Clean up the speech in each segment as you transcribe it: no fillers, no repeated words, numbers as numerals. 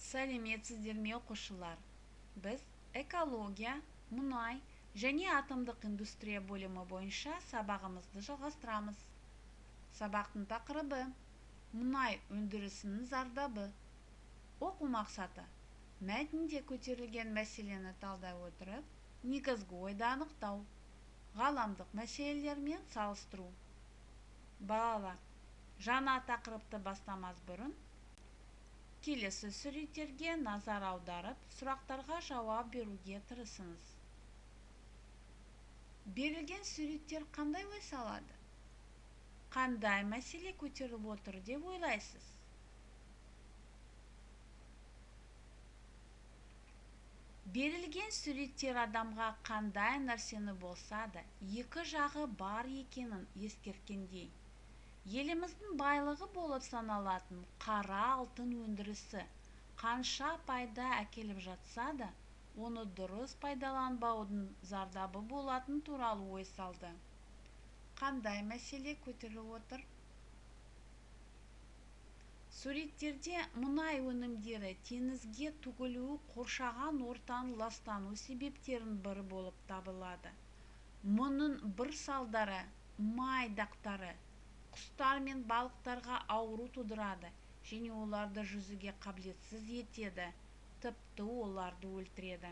Сәлеметсіздер ме, оқушылар! Біз экология, мұнай және атомдық индустрия бөлімі бойынша сабағымызды жалғастырамыз. Сабақтың тақырыбы: мұнай өндірісінің зардабы. Оқу мақсаты: мәтінде көтерілген мәселені талдай отырып, негізгі ойды анықтау, ғаламдық мәселелермен салыстыру. Балалар, жаңа тақырыпты бастамас бұрын келесі суреттерге назар аударып, сұрақтарға жауап беруге тырысыңыз. Берілген суреттер қандай ой салады? Қандай мәселе көтеріліп отыр деп ойлайсыз? Берілген суреттер адамға қандай нәрсені болса да екі жағы бар екенін ескерткендей. Еліміздің байлығы болып саналатын қара алтын өндірісі қанша пайда әкеліп жатса да, оны дұрыс пайдаланбаудың зардабы болатын туралы ой салды. Қандай мәселе көтеріліп отыр? Суреттерде мұнай өнімдері теңізге төгілуі қоршаған ортаның ластану себептерінің бірі болып табылады. Мұның бір салдары май дақтары құстар мен балықтарға ауру тудырады және оларды жүзуге қабілетсіз етеді, тіпті оларды өлтіреді.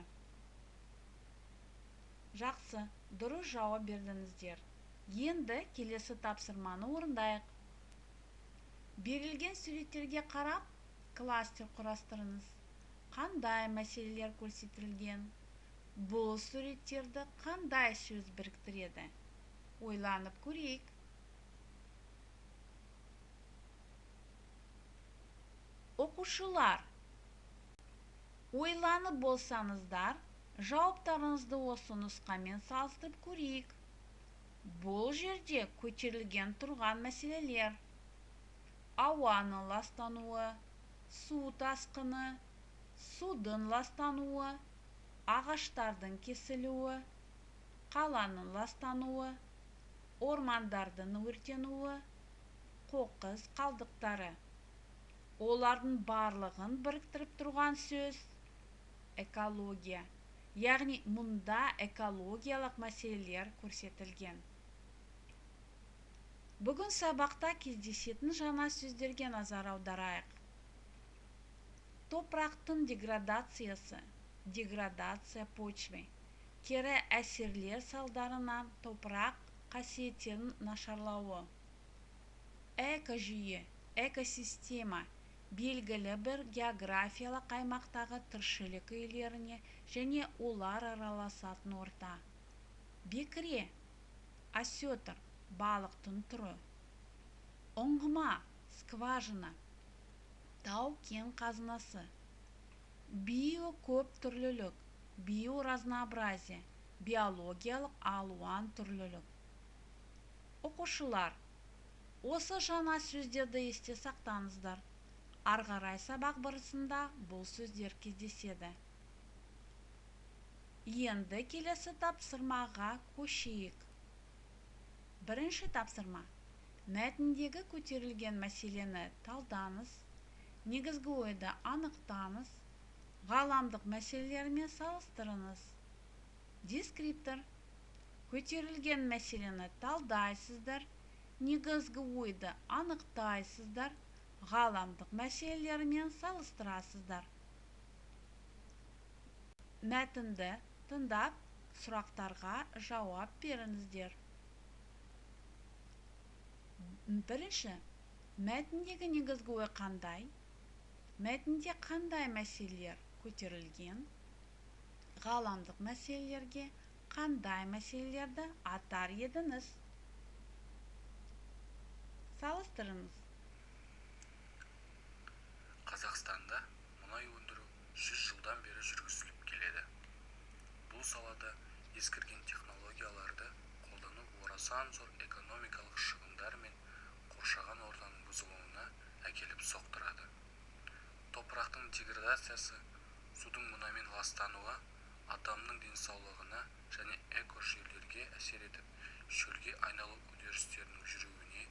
Жақсы, дұрыс жауап бердіңіздер. Енді келесі тапсырманы орындайық. Берілген суреттерге қарап, кластер құрастырыңыз. Қандай мәселелер көрсетілген? Бұл суреттерді қандай сөз біріктіреді? Ойланып көрейік. Оқушылар, ойланып болсаңыздар, жауаптарыңызды осы нұсқамен салыстырып көрейік. Бұл жерде көтерілген тұрған мәселелер: ауаның ластануы, су тасқыны, судың ластануы, ағаштардың кесілуі, қаланың ластануы, ормандардың өртенуі, қоқыс қалдықтары. Олардың барлығын біріктіріп тұрған сөз экология. Яғни мұнда экологиялық мәселелер көрсетілген. Бүгін сабақта кездесетін жаңа сөздерге назар аударайық. Топырақтың деградациясы, деградация почвы, кері әсерлер салдарынан топырақ қасиеттерінің нашарлауы. Экожүйе, экосистема, белгілі бір географиялық аймақтағы тіршілік иелеріне және олар араласатын орта. Бекіре, осетр, балықтың түрі. Ұңғыма, скважина, тау-кен қазынасы. Биокөптүрлілік, биоразнообразие, биологиялық алуан түрлілік. Оқушылар, осы жаңа сөздерді есте сақтаңыздар. Ары қарай сабақ барысында бұл сөздер кездеседі. Енді келесі тапсырмаға көшейік. Бірінші тапсырма. Мәтіндегі көтерілген мәселені талдаңыз, негізгі ойды анықтаңыз, ғаламдық мәселелермен салыстырыңыз. Дескриптор. Көтерілген мәселені талдайсыздар, негізгі ойды анықтайсыздар, ғаламдық мәселелермен салыстырасыздар. Мәтінді тыңдап, сұрақтарға жауап беріңіздер. Бірінші, мәтіндегі негізгі ой қандай? Мәтінде қандай мәселелер көтерілген? Ғаламдық мәселелерге қандай мәселелерді атар едіңіз? Салыстырыңыз. Қазақстанда мұнай өндіру 100 жылдан бері жүргізіліп келеді. Бұл салада ескірген технологияларды қолдану орасан зор экономикалық шығындар мен қоршаған ортаның бұзылуына әкеліп соқтырады. Топырақтың деградациясы, судың мұнаймен ластануы адамның денсаулығына және экожүйелерге әсер етіп, шөлге айналу үдерістерінің жүруіне,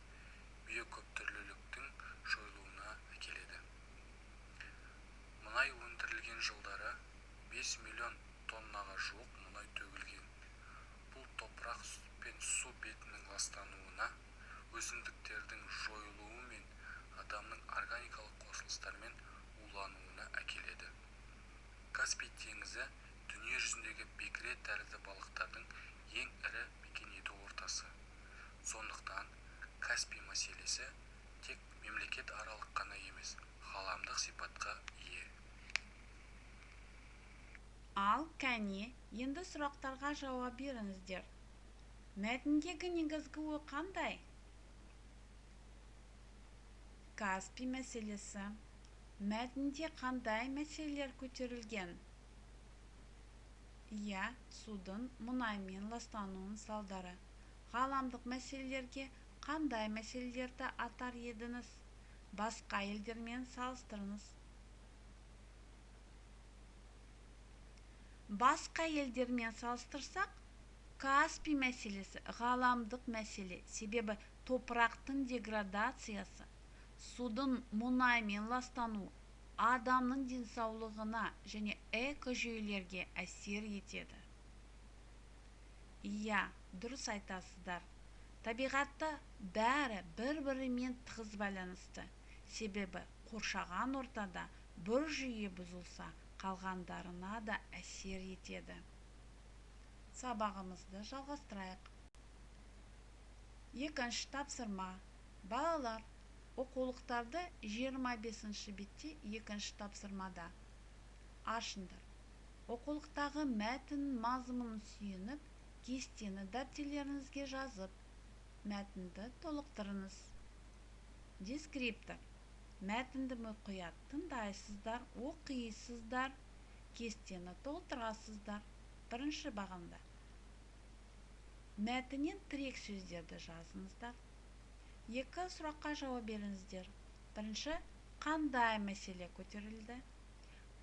биокөптүрліліктің жойылуына әкеледі. Мұнай Өсімдіктердің жойылуы мен адамның органикалық қосылыстармен улануына әкеледі. Каспий теңізі дүние жүзіндегі бекіре тәрізді балықтардың ең ірі мекен ету ортасы. Сондықтан Каспий мәселесі тек мемлекетаралық қана емес, ғаламдық сипатқа ие. Ал, кәне, енді сұрақтарға жауап беріңіздер. Мәтіндегі негізгі ой қандай? Каспий мәселесі. Мәтінде қандай мәселелер көтерілген? Иә, судың мұнаймен ластануының салдары. Ғаламдық мәселелерге қандай мәселелерді атар едіңіз? Басқа елдермен салыстырыңыз. Басқа елдермен салыстырсақ, Каспий мәселесі ғаламдық мәселе, себебі топырақтың деградациясы, судың мұнаймен ластануы адамның денсаулығына және экожүйелерге әсер етеді. Иә, дұрыс айтасыздар. Табиғатта бәрі бір-бірімен тығыз байланысты. Себебі қоршаған ортада бір жүйе бұзылса, қалғандарына да әсер етеді. Сабағымызды жалғастырайық. Екінші тапсырма. Балалар, оқулықтарды 25-ші бетте екінші тапсырмада ашыңдар. Оқулықтағы мәтін мазмұнын сүйеніп, кестені дәптерлеріңізге жазып, мәтінді толықтырыңыз. Дескриптор. Мәтінді мұқият тыңдайсыздар, оқисыздар, кестені толтырасыздар. Бірінші бағанда мәтіннен тірек сөздерді жазыңыздар. Екі сұраққа жауап беріңіздер. Бірінші, қандай мәселе көтерілді?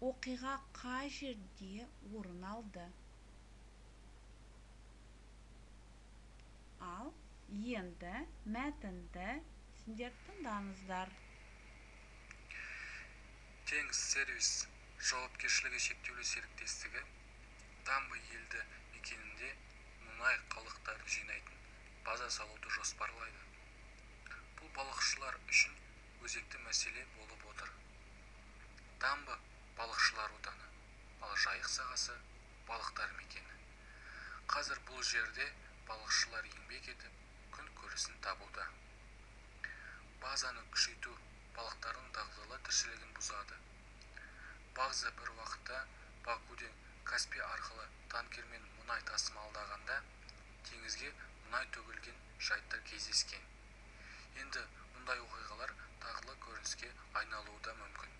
Оқиға қай жерде орын алды? Ал енді мәтінді сендер тыңдаңыздар. Теңіз сервис жауапкершілігі шектеулі серіктестігі Дамбы елді мекенінде мұнай қалдықтарын жинайтын база салуды жоспарлайды. Бұл балықшылар үшін өзекті мәселе болып отыр. Дамбы балықшылар отаны, ал Жайық сағасы балықтар мекені. Қазір бұл жерде балықшылар еңбек етіп, күн көрісін табуда. Базаны күшейту балықтардың дағдылы тіршілігін бұзады. Бағзы бір уақытта Бакуден Каспий арқылы танкермен мұнай тасымалдағанда теңізге мұнай төгілген жайттар кездескен. Енді мұндай оқиғалар дағдылы көрініске айналуы да мүмкін.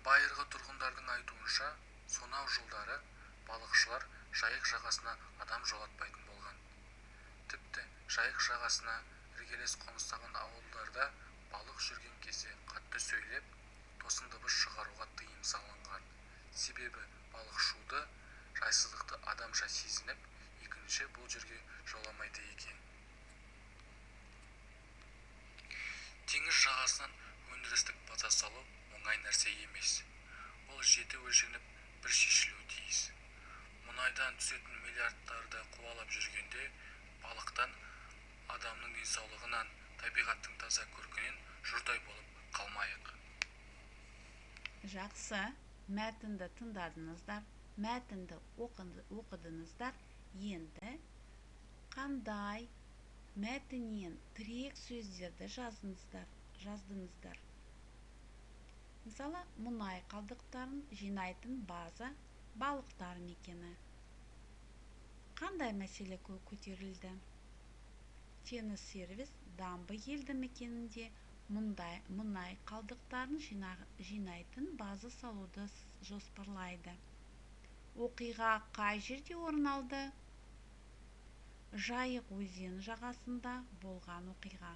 Байырғы тұрғындардың айтуынша, сонау жылдары балықшылар Жайық жағасына адам жолатпайтын болған. Тіпті Жайық жағасына іргелес қоныстанған ауылдарда балық жүрген кезде қатты сөйлеп, тосын дыбыс шығаруға тыйым салынған. Себебі балық шуды, жайсыздықты адамша сезініп, екінші бұл жерге жоламайды екен. Теңіз жағасынан өндірістік база салу оңай нәрсе емес. Ол жеті өлшеніп, бір шешілуі тиіс. Мұнайдан түсетін миллиардтарды қуалап жүргенде, балықтан, адамның денсаулығынан, табиғаттың таза көркінен жұрдай болып қалмайық. Жақсы, мәтінді тыңдадыңыздар, мәтінді оқыдыңыздар. Енді қандай мәтіннен тірек сөздерді жаздыңыздар? Мысалы, мұнай қалдықтарын жинайтын база, балықтар мекені. Қандай мәселе көтерілді? Теңіз сервис Дамбы елді мекенінде мұнай қалдықтарын жинайтын база салуды жоспарлайды. Оқиға қай жерде орын алды? Жайық өзені жағасында болған оқиға.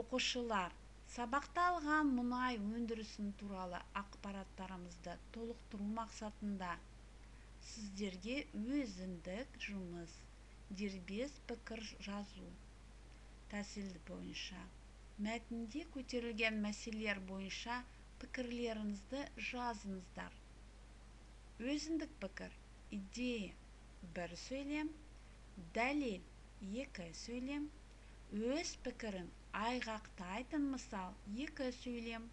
Оқушылар, сабақта алған мұнай өндірісін туралы ақпараттарымызды толықтыру мақсатында сіздерге өзіндік жұмыс, дербес пікір жазу тәсілі бойынша мәтінде көтерілген мәселелер бойынша пікірлеріңізді жазыңыздар. Өзіндік пікір, идея, бір сөйлем, Дәлел 2 сөйлем. Өз пікірін айғақтайтын мысал 2 сөйлем.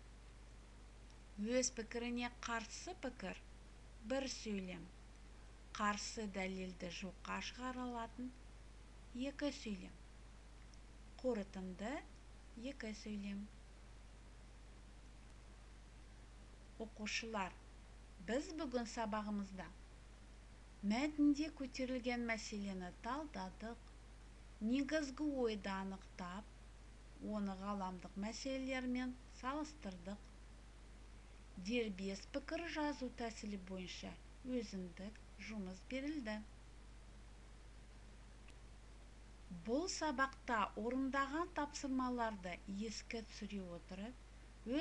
Өз пікіріне қарсы пікір 1 сөйлем. Қарсы дәлелді жоққа шығара алатын 2 сөйлем. Қорытынды 2 сөйлем. Оқушылар, біз бүгін сабағымызда мәтінде көтерілген мәселені талдадық, негізгі ойды анықтап, оны ғаламдық мәселелермен салыстырдық. Дербес пікір жазу тәсілі бойынша өзіндік жұмыс берілді. Бұл сабақта орындаған тапсырмаларды еске түсіре отырып,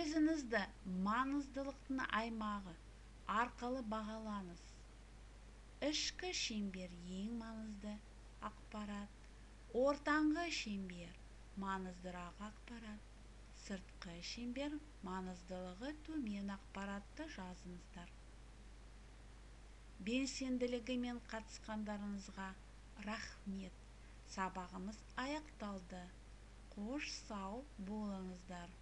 өзіңізді маңыздылықтың аймағы арқылы бағалаңыз. Ішкі шеңбер ең маңызды ақпарат, ортаңғы шеңбер маңыздырақ ақпарат, сыртқы шеңбер маңыздылығы төмен ақпаратты жазыңыздар. Белсенділігімен қатысқандарыңызға рахмет. Сабағымыз аяқталды. Қош сау болыңыздар.